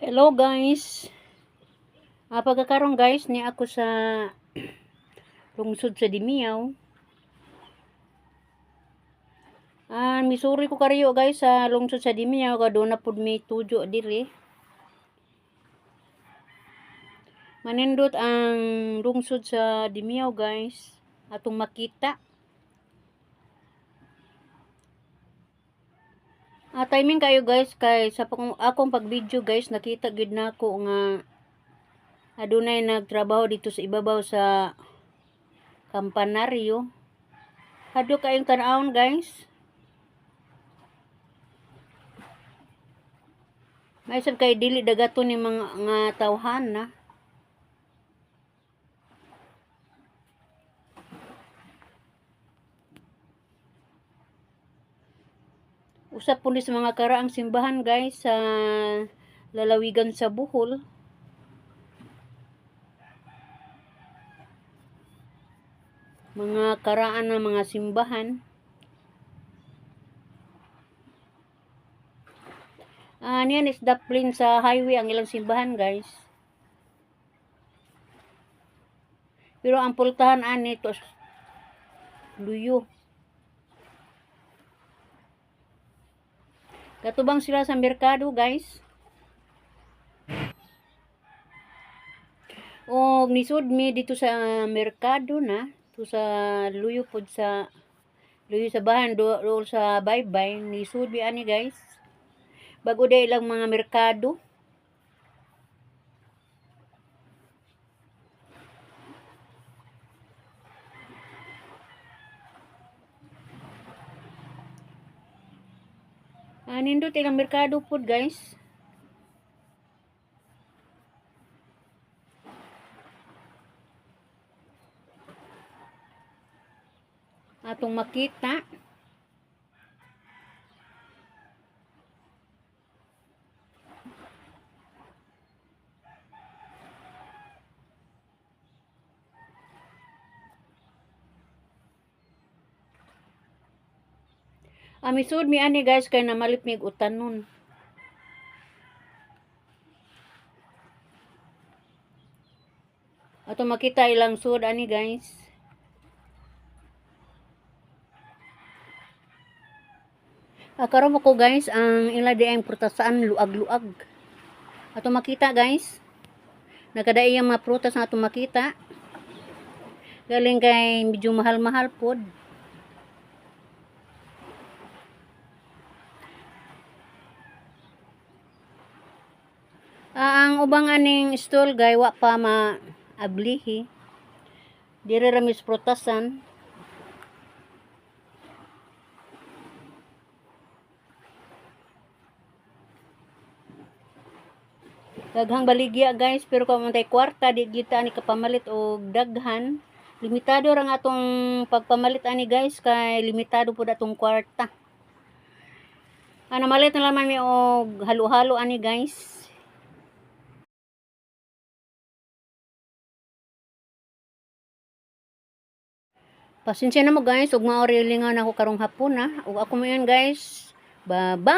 Hello guys. Pagkakaroon guys, ni ako sa lungsod sa Dimiao. Misuri ko kariyo guys sa lungsod sa Dimiao ka doon na pud may tujo diri. Manindot ang lungsod sa Dimiao guys. Atong makita. Timing kayo guys kay sa akong pag-video guys, nakita gid nako nga adunay nagtrabaho dito sa ibabaw sa kampanaryo. Hado kayong tan-awon guys. May sab kay dili dagaton ni mga nga tawhan na. Usap po ni sa mga karaang simbahan guys sa lalawigan sa Bohol. Mga karaan ng mga simbahan. Niyan is daplin sa highway ang ilang simbahan guys. Pero ang pultahan ani to luyo. Katubang sila sa merkado guys. O nisud mi dito sa merkado na to sa luyo pod sa luyo sa bahan do, do sa baybay nisud mi ani guys. Bago day ilang mga merkado. Nindot ilang merkado pod guys. Atong makita. Misud mi ani guys kay namalit mig utanon. Ato makita ilang sud ani guys. Karon ko guys ang ila di ang prutasaan luag-luag. Ato makita guys. Nakadai ang mga prutas nga ato makita. Galing kay medyo mahal-mahal pod. Ang ubang aning stall gay wa pa maablihi. Dire ra mis prutasan. Daghang baligya guys, pero kung man tay kwarta di gyud ta ani kapamalit og daghan. Limitado ra nga atong pagpamalit ani guys kay limitado pud atong kwarta. Namalit na lamang mi og halo-halo ani guys. Pasensya na mo guys, ug mao lingaw na ako karong hapon na. Ug ako mo yun guys. Bye-bye.